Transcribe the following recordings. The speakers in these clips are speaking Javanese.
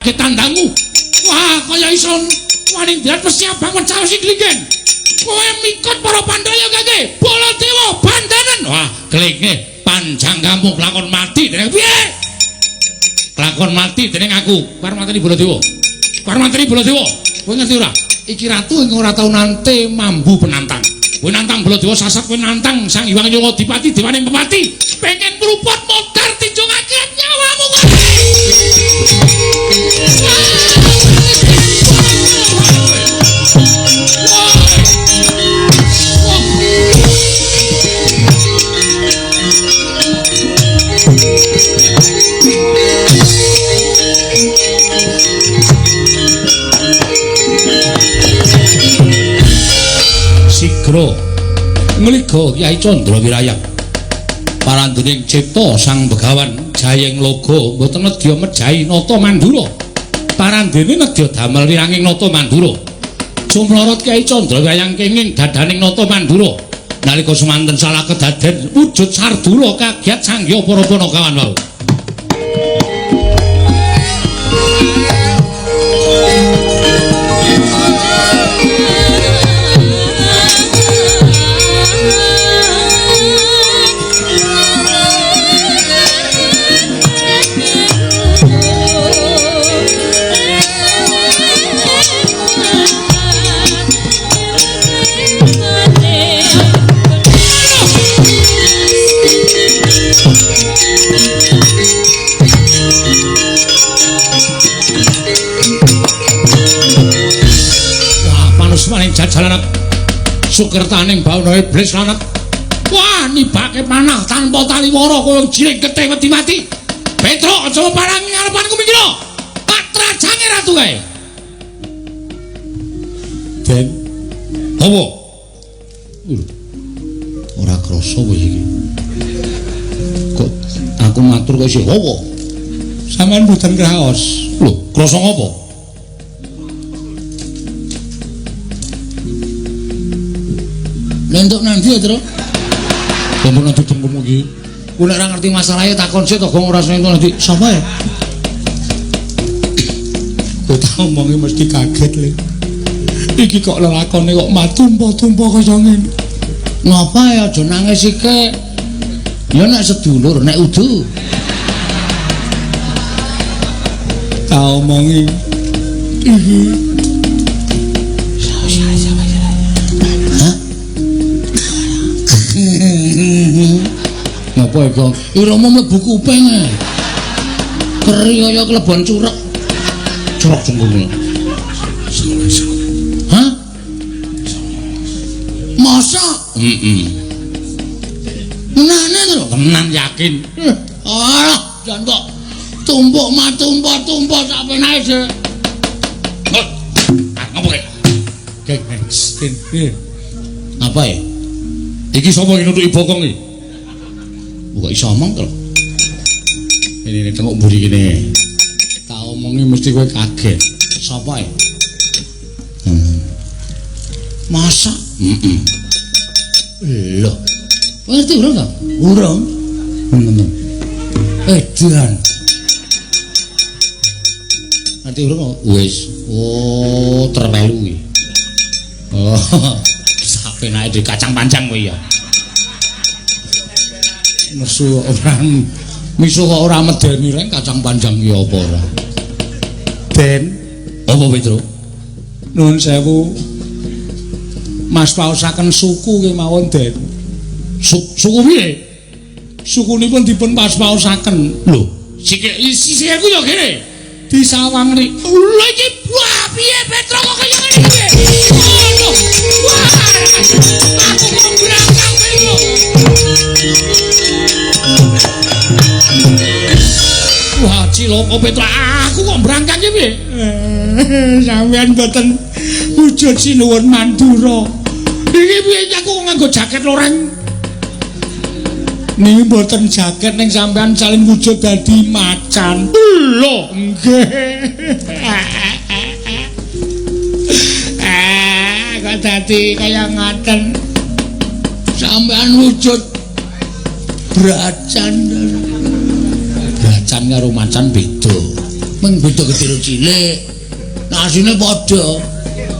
Ketandangmu. Wah, kaya iso wani ndirat mesti abang mecawi glinggen. Kowe mikot para Pandhawa kake Baladewa bandanen. Wah, klinge panjang kampung lakon mati dening piye? Lakon mati dening aku. Arep mateni Baladewa. Arep mateni Baladewa. Kowe ngerti ora? Iki ratu ing ora tau nante mambu penantang. Kowe nantang Baladewa sasat, kowe nantang Sang Hyang Adipati dewaning pepati. Pengen mruput modar tinjung akhirat nyawamu kowe. Sigra ngliga Kyai Candra Wirayang parandening cipta Sang Begawan Jayeng Loga mboten nedya mejahi Nata Mandura. Parandene nedya damel wiranging Nata Mandura. Sumlorot Kyai Candra Wirayang kenging dadaning Nata Mandura. Nalika semanten salah kedaden wujud sardula kagiat sanggya para panakawan wau. Jajalan sukertaning bawana iblis lanat. Wah, nibake panah tanpa taliwara kaya jiring getih wedi mati. Petruk aja parangi ngarepanku mikira. Patrajange ratu kae. Den. Apa? Ora krasa kowe iki. Kok aku matur kok isih apa? Sampeyan mboten kraos. Lho, krasa ngopo? Lentuk nanti ya, Tru? Sampun nanti dengkemu iki. Ku nek ora ngerti masalahe takon sik to, Gong, ora seneng nanti. Sapa ya? Kowe tak omongi mesti kaget le. Iki kok lelakone kok matumpa-tumpa kaya ngene. Ngapa ya aja nangis iki? Ya nek sedulur, nek udu. Tak omongi iki. Ngapa ya, Gong? Iramu mlebu kuping. Keri kaya klebon curek. Curek jengkune. Hah? Masa? Heeh. Menane to? Tenan yakin. Alah, jan kok tumpuk matumpa-tumpa sak penake sik. Ngopo kek? Geng, geng. Apa ya? Iki sapa iki nutuki bokong iki? Kok iso omong to? Ini tengok mburi kene. Tak omongi mesti kowe kaget. Sapa ya? Masa? Heeh. Lho. Kowe ngerti urung ta? Urung. Heeh. Edan. Ngerti urung? Wis. Oh, termelu iki. Oh. Sapenake di kacang panjang kowe ya. Nesu ora misu kok ora medeni reng kacang panjang ki apa ora. Den, apa Petro? Nuwun sewu. Mas paosaken suku kemawon, Den. Suku piye? Sukunipun dipun pas-paosaken. Lho, sikil sikilku ya kene. Disawang ri. Lho iki wah piye Petro kok kaya ngene iki? Aduh. Wah. Aku kok brangkang Petro. Wah, cilaka Petro. Aku kok brangkang iki piye? Sampeyan mboten wujud sinuwun Mandura. Iki piye aku kok nganggo jaket loreng? Niki mboten jaket ning sampeyan salin wujud dadi macan. Lho, nggih. Kok dadi kaya ngaten. Sampeyan wujud bracan. Bracan karo macan beda. Mung beda gedhe cilik. Nah, asline padha.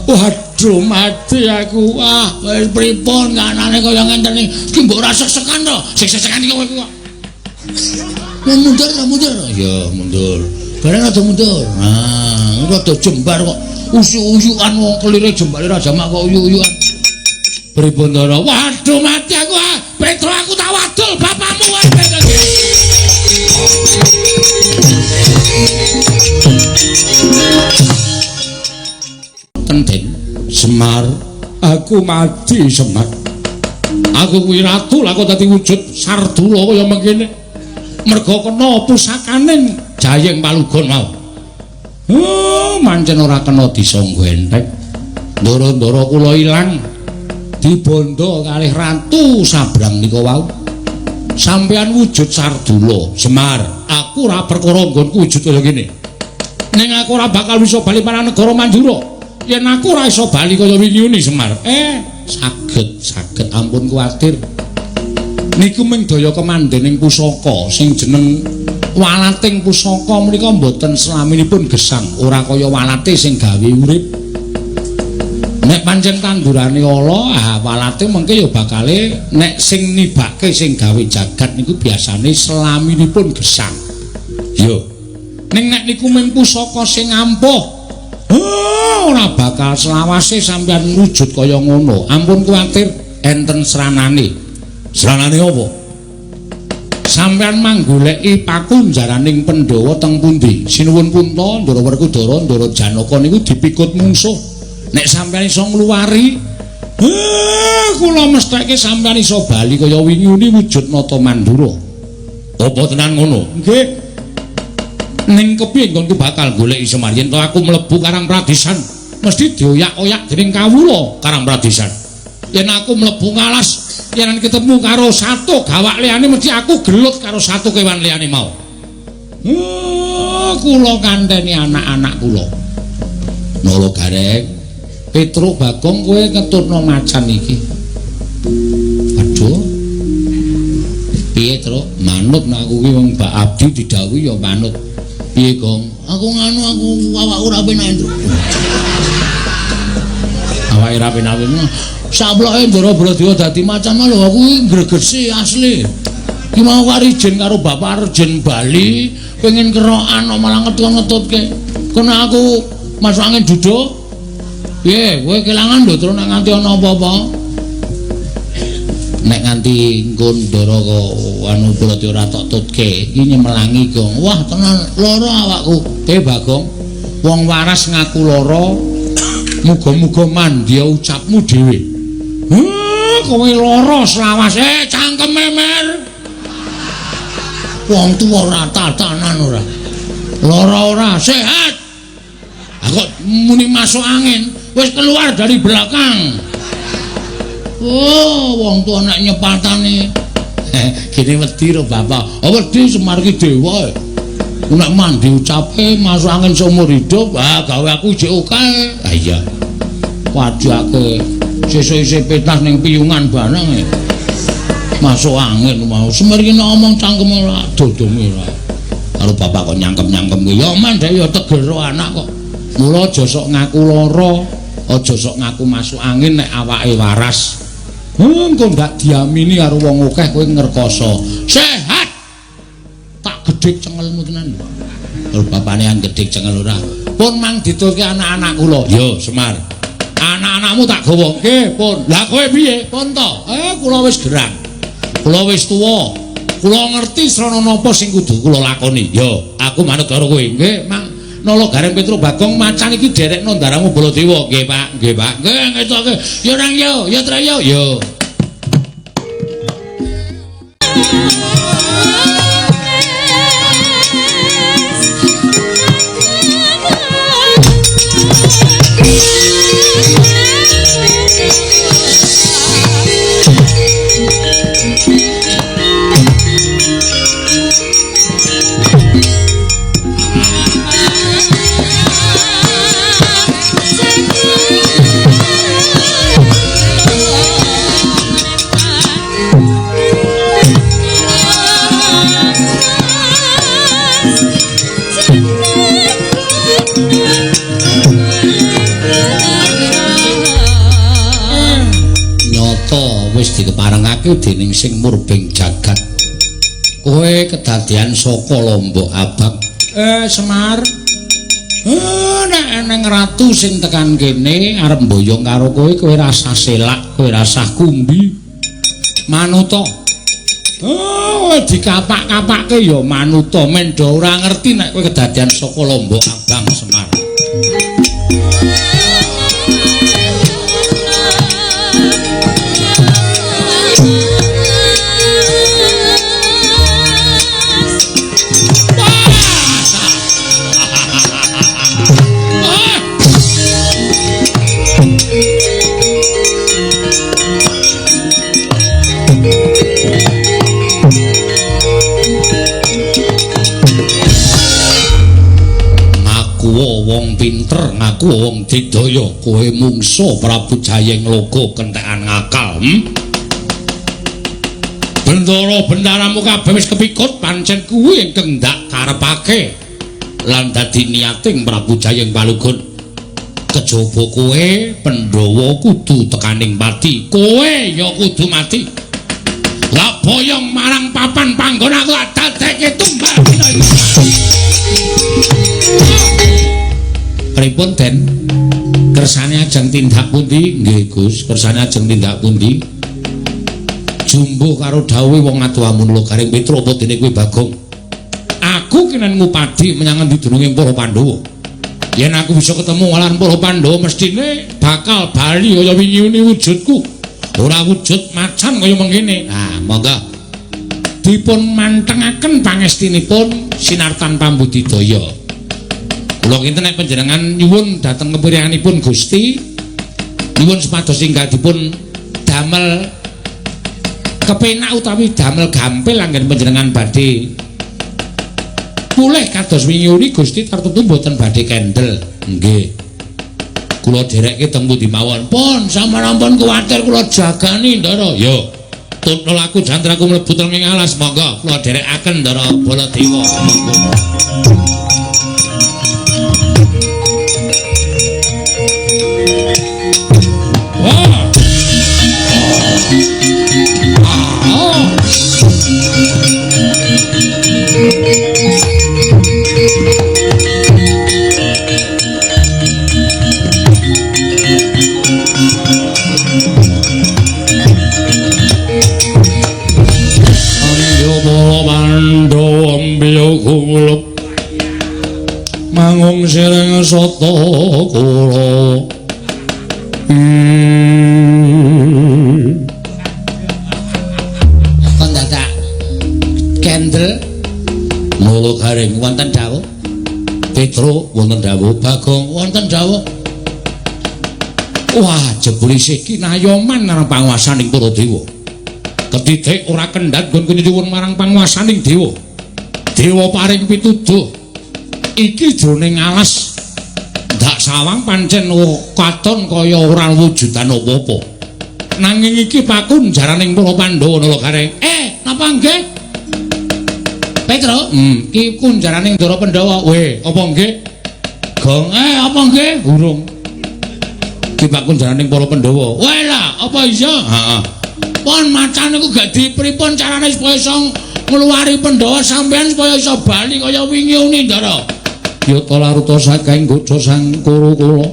Waduh, mati aku. Wah, wis pripun kanane kaya ngenten iki. Ki mbok ora sek-sekan to. Sek-sekan iki kowe kok. Mundur ta mundur. Ya, mundur. Bareng rada mundur. Nah, rada jembar kok. Usuk-usukan wong kelire jembare ra jamak kok uyuk-uyukan. Pripun to? Waduh, mati aku. Ah. Petro aku tak wadul bapakmu wae. Tenden Semar, aku mati Semar. Aku kuwi ratu lah kok dadi wujud sardula kaya mengkene. Merga kena pusakaning Jayeng Palugon mau. Oh, mancen ora kena disangga entek. Ndara-ndara kula ilang dibondo kalih ratu sabrang nika wau. Sampeyan wujud sardula, Semar. Aku ora perkara nggonku wujud kaya ngene. Ning aku ora bakal bisa bali marang negara Mandura. Yen aku ora iso bali kaya wingi uni Semar. Saged, saged ampun kuwatir. Niku mung daya kemandening pusaka sing jeneng walating pusaka menika mboten selaminipun gesang, ora kaya walate sing gawe urip. Nek pancen tandurane ala, ah walate mengke ya bakale nek sing nibake sing gawe jagat niku biasane selaminipun gesang. Yo. Ning nek niku mung pusaka sing ampuh, oh, ora bakal selawase sampeyan wujud kaya ngono. Ampun kuwatir, enten sranane. Sranane apa? Sampeyan manggoleki pakunjaraning Pandhawa teng pundi? Sinuwun Punta, Ndara Werkudara, Ndara Janaka niku dipikut mungsuh. Nek sampeyan iso ngluwari, kula mestheke sampeyan iso bali kaya wingi uni wujud nata Mandura. Apa tenan ngono? Nggih. Ning kepiye nggonku bakal goleki Semar yen to aku mlebu Karang Pradisan mesti dioyak-oyak dening kawula Karang Pradisan. Yen aku mlebu ngalas, yen ketemu karo satu gawak liyane mesti aku gelut karo satu kewan liyane mau. Kula kanteni anak-anak kula. Nala Gareng, Petruk Bagong kowe ngetutno macan iki. Aduh. Piye, Truk? Manut nek aku ki wong Mbak Abdi didhawuhi ya manut. Piye, Gong? Aku nganu aku awakku ora penak, Truk. Awake ora penak. Saploke Ndara Baladewa dadi macan lho aku iki gregesi asli. Ki mau kari izin karo bapak Arjen Bali, pengen kerokan kok malah ngetut-ngetutke. Kono aku masuk angin duduk. Piye, kowe kelangan lho terus nek nganti ana apa-apa. Nek nganti nggon Ndara kok anu Baladewa ora tok tutke, iki nyemelangi, Gong. Wah, tenan lara awakku. Bagong, wong waras ngaku lara. Muga-muga mandya ucapmu dhewe. Kowe lara selawase cangkeme mer. Wong tuwa ora tatanan ora. Lara ora sehat. Aku muni masuk angin, wis keluar dari belakang. Oh, wong tuwa nek nyepatane. Gini wedi ro bapak. Oh, wedi Semar ki dewa. Nek mandi ucape masuk angin seumur hidup, ah gawe aku jek akeh. Ah iya. Wajake sesuk isih pentas ning piyungan bareng. Masuk angin mau. Semar ki nek omong cangkeme ora dodonge ora. Karo bapak kok nyangkem-nyangkem ki. Ya men dhek ya tegel ro anak kok. Mula aja sok ngaku lara, aja sok ngaku masuk angin nek awake waras. Engko ndak diamini karo wong akeh kowe ngrekoso. Sehat. Tak gedhek cengelmu tenan. Karo bapane an gedhek cengel ora. Pun mang diturke anak-anak kula. Yo Semar. Anak-anakmu tak gawa. Nggih, pun. Lah kowe piye? Pun to. Kula wis gerang. Kula wis tuwa. Kula ngerti srana napa sing kudu kula lakoni. Yo, aku manut karo kowe. Nggih, Mang. Nala Gareng Petruk Bagong macan iki derekno ndaramu Baladewa. Nggih, Pak. Nggih, Pak. Nggih, ngetoke. Yo nang yo, yo tre yo. Yo. Thank you. wis dikeparengake dening sing murbeng jagat. Kowe kedadian saka Lombok Abang. Semar. Nek eneng ratu sing tekan kene arep mboyong karo kowe, kowe rasah selak, kowe rasah kumbi. Manuta. Oh, dikapak-kapake ya manuta, mendo ora ngerti nek kowe kedadian saka Lombok Abang Semar. Wong pinter ngaku wong didaya, kowe mungsu Prabu Jayengloka kentekan ngakal. Bendara bendaramu kabeh wis kepikut, pancen kuwi ingkang ndak karepake lan dadi niating Prabu Jayeng Palugun. Kejaba kowe Pandhawa kudu tekaning pati, kowe ya kudu mati. Lah boyong marang papan panggon aku dadekke tumbal dina iki. Pripun Den? Kersane ajeng tindak pundi? Nggih Gus, kersane ajeng tindak pundi? Jumbuh karo dawuhe wong atuh Nula Garing Petruk apa dene kowe Bagong? Aku kenen ngupadi menyang endi dununge para Pandhawa. Yen aku bisa ketemu lan para Pandhawa mestine bakal bali kaya wingi wujudku. Ora wujud macan kaya mengkene. Ah, monggo. Dipun mantengaken pangestinipun sinartan pambudidaya. Kula kinten nek panjenengan nyuwun dhateng kepirihanipun Gusti, nyuwun supados ingkang dipun damel kepenak utawi damel gampil anggen panjenengan badhe pulih kados wingi uri Gusti tartemtu mboten badhe kendel. Nggih. Kula dherekke teng pundi mawon. Pun sampeyan ampun kuwatir kula jagani Ndara. Yo. Tutul aku jantraku mlebu teng ing alas, monggo kula dherekaken Ndara Baladewa. Monggo. Mangung sireng sata kula. Kon dadak kendel Nula Garing wonten dawuh. Petruk wonten dawuh, Bagong wonten dawuh. Wah, jebule isih kinayoman marang panguwasaning para dewa. Ketitik ora kendhat nggon nyuwun marang panguwasaning dewa. Dewa paring pituduh. Iki jroning alas ndak sawang pancen katon kaya ora wujudan apa-apa. Nanging iki pakunjaraning para Pandhawa Nula Garing. Napa nggih? Petro, iki kunjaraning Ndara Pandhawa. Weh, apa nggih? Gong, apa nggih? Urung. Iki pakunjaraning para Pandhawa. Weh lah, apa iya? Heeh. Pon macan iku gak dipripun carane supaya iso ngluwari Pandhawa sampean supaya iso bali kaya wingi uni Ndara. Yata laruta saking godha sang Kuru kula.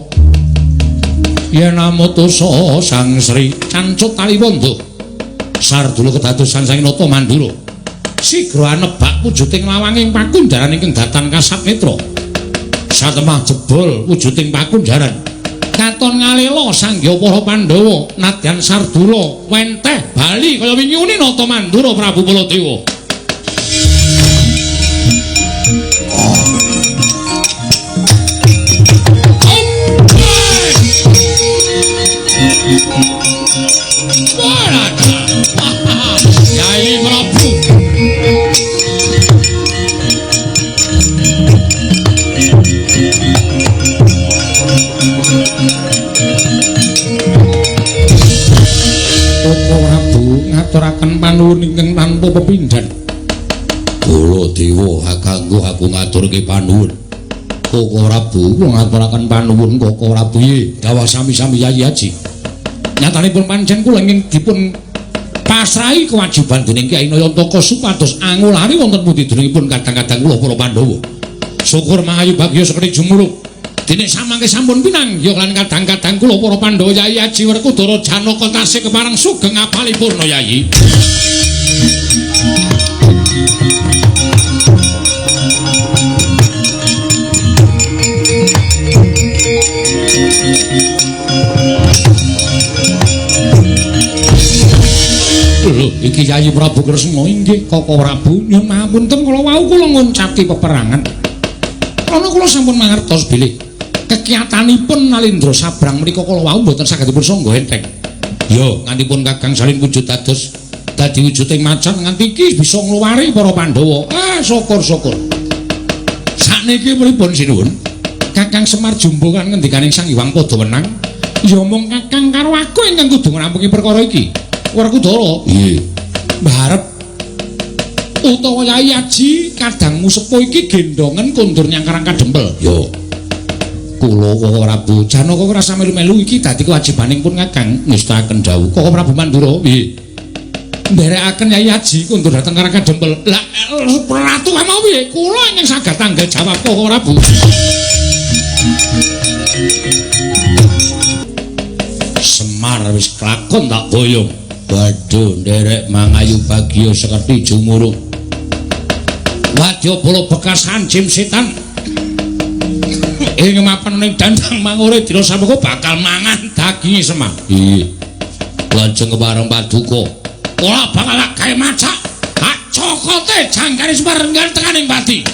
Yen amutusa Sang Sri Cancut Taliwondo. Sardula kedadosan sang Nata Mandura. Sigra anebak wujuding lawanging pakunjaran ingkang datan kasat netra. Satemah jebol wujuding pakunjaran. Katon ngalela sanggya para Pandhawa nadyan Sardula wenteh bali kaya wingi uni Nata Mandura Prabu Baladewa. Yai Prabu. Koko Prabu ngaturaken panuwun ingkang tanpa pepindhan. Baladewa kanggo aku ngaturke panuwun. Koko Prabu kula ngaturaken panuwun Koko Prabu. Nggih, dawah sami-sami Yayi Haji. Nyatanipun pancen kula ingkang dipun Pasrahi kewajiban dening Kyai Nayantaka supados angulari wonten pundi dunungipun kadang-kadang kula para Pandhawa. Syukur mangayu bagya sekti jumuruk. Dene samangke sampun pinanggih lan kadang-kadang kula para Pandhawa Yai Aji Werkudara Janaka tasih kepareng sugeng apalipurna Yai. Lho, iki Yayi Prabu Kresna inggih Koko Prabu nyuwun pangapunten kula wau kula nguncati peperangan. Krana kula sampun mangertos bilih kekiyatanipun Nalindra Sabrang menika kala wau mboten saged dipun sangga enteng. Ya, ngantipun Kakang Salin wujud dados dadi wujuding macan nganti iki bisa ngluwari para Pandhawa. Ah, syukur-syukur. Sakniki pripun sinuwun? Kakang Semar jumbo kan ngendikaning Sang Hyang padha wenang. Ya mung Kakang karo aku ingkang kudu ngrampungi perkara iki. Werkudara, nggih. Mbarep utawa Yai Aji kadangmu sepuh iki gendongen kondur nyang Karang Kadempel. Ya. Kula Koko Prabu Janaka ora usah melu-melu iki dadi kewajibaning pun Kakang ngestakaken dawuh. Koko Prabu Mandura, nggih. Nderekaken Yai Aji kondur dhateng Karang Kadempel. Lah ratu mau piye? Kula ingkang saged tanggal jawab Koko Prabu. Semar wis kelakon tak boyong. Waduh, nderek mangayu bagya sekerti jumuruk. Wadya bala bekas hancim setan. Ing mapan ning dandang mangure dina samengko bakal mangan daginge Semar. Nggih. Lajeng kepareng paduka. Ora bakal tak gawe macak. Hak cokote jangkare Semar enggal tekaning pati.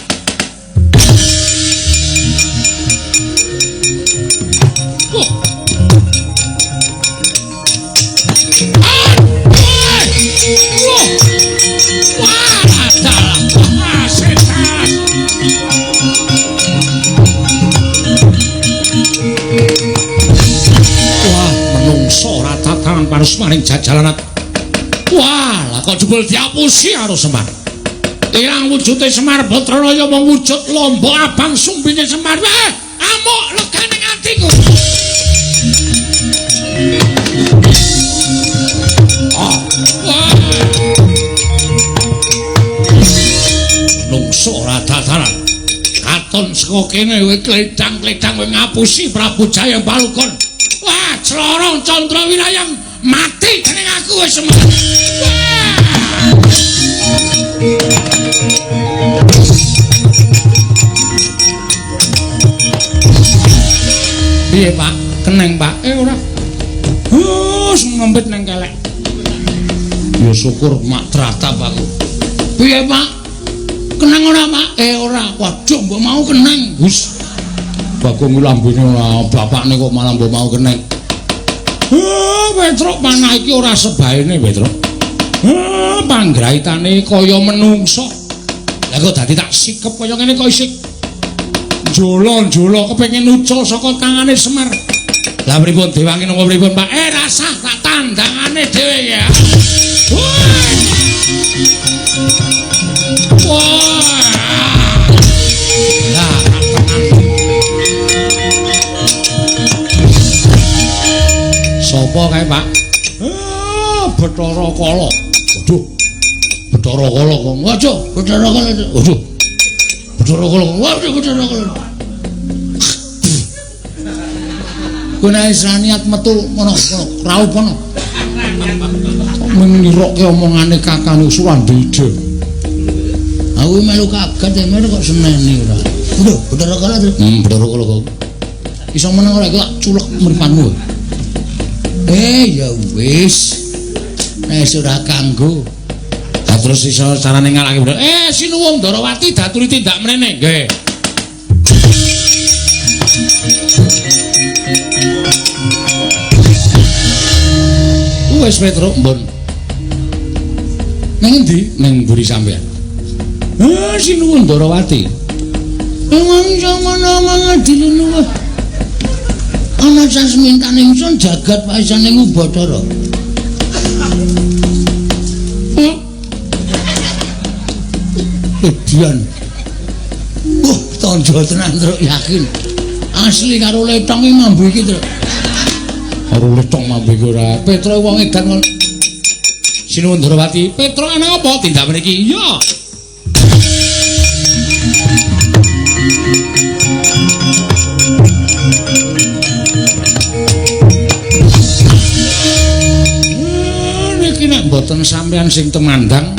Oh. Wah, dalah. Wah, setan. Wah, menungso ora tatanan parusmaning jajalan. Wah, lah kok jebul diapusi karo Semar. Ilang wujude Semar Batraraya mung wujud lombok abang sumbine Semar. Wah, amuk legane atiku. Oh, wah. Menungso ora tatanan. Katon saka kene kowe kledang-kledang kowe ngapusi Prabu Jaya Palukon. Wah, Clorong Candra Wirayang mati dening aku wis Semar. Wah. Piye, Pak? Keneng, Pak? Ora. Hus ngempit nang kelek. Ya syukur mak tratap aku. Piye, Pak? Keneng ora, Pak? Ora. Waduh, mbok mau keneng. Hus. Bagong lambene ora, bapakne kok malah mbok mau keneng. Petruk panah iki ora sebaene, Petruk. Panggraitane kaya menungso. Lah kok dadi tak sikep kaya ngene kok isih njolo-njolo kepengin ucul saka tangane Semar. Lah pripun dewangi napa pripun, Pak? Rasah tak tandangane dhewe ya. Wah. Lah tenan. Sopo kae, Pak? Bathara Kala. Waduh. Bathara Kala kok. Waduh, Bathara Kala. Waduh. Bathara Kala. Waduh, Bathara Kala. Kowe nek wis niat metu ngono, raup ngono. Menirokke omongane kakane Surandide. Aku melu kaget ya, kok seneni ora. Waduh, Bathara Kala. Bathara Kala kok. Iso meneng ora iki tak culek mripatmu. Ya wis. Nek ora kanggo. Lah terus iso carane ngalahke Bathara. Sinuwun Ndarawati daturi tindak mrene. Nggih. Wis Petruk, mbon. Nang endi? Nang mburi sampean. Sinuwun Ndarawati. Wong iso ngono dilunu. Ana sasmintane ingsun jagat paisane Bathara. Edian. Wah, tandha tenan truk yakin. Asli karo letong iki mambu iki truk. Karo letong mambu iki ora. Petruk wong edan ngono. Sinuwun Ndrawati, Petruk ana apa tindak mriki? Iya. Niki nek mboten sampeyan sing temandang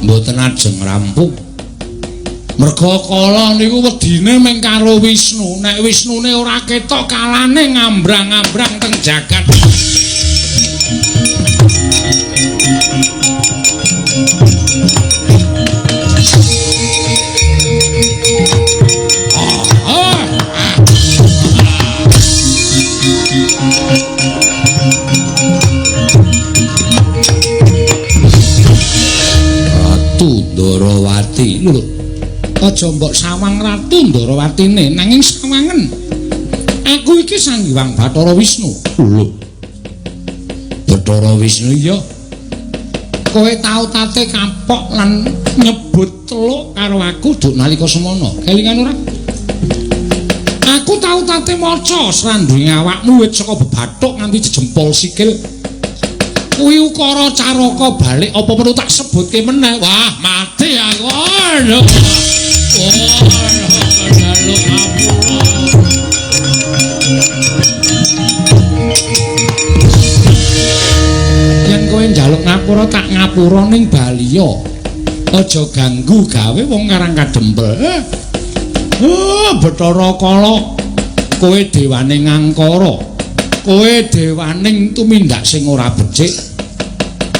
mboten ajeng rampung. Merga kala niku wedine mung karo Wisnu. Nek Wisnune ora ketok kalane ngambrang-ambrang teng jagat. Ratu Ndarawati lho. Aja mbok sawang Ratu Ndarawatine nanging sawangen. Aku iki Sang Hyang Bathara Wisnu. Lho. Bathara Wisnu iya. Kowe tau tate kapok lan nyebut teluk karo aku duk nalika semana. Kelingan ora? Aku tau tate maca srandinge awakmu wit saka bebathuk nganti jejempol sikil. Kuwi ukara caraka balik apa perlu tak sebutke meneh? Wah, mati aku. Aduh. Wah, njaluk ngapura. Yen kowe njaluk ngapura tak ngapura ning baliya. Aja ganggu gawe wong Karang Kadempel. Bathara Kala, kowe dewane ngangkara. Kowe dewaning tumindak sing ora becik.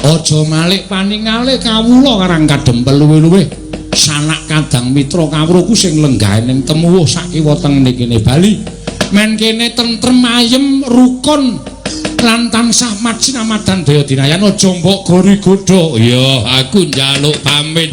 Aja malik paningale kawula Karang Kadempel luwih-luwih. Sanak kadang mitra kawruhku sing lenggahe ning temuwuh sakiwa tengene kene bali. Men kene tentrem ayem rukun lan tansah majinamadan daya dinayan aja mbok gori godha. Iya, aku njaluk pamit.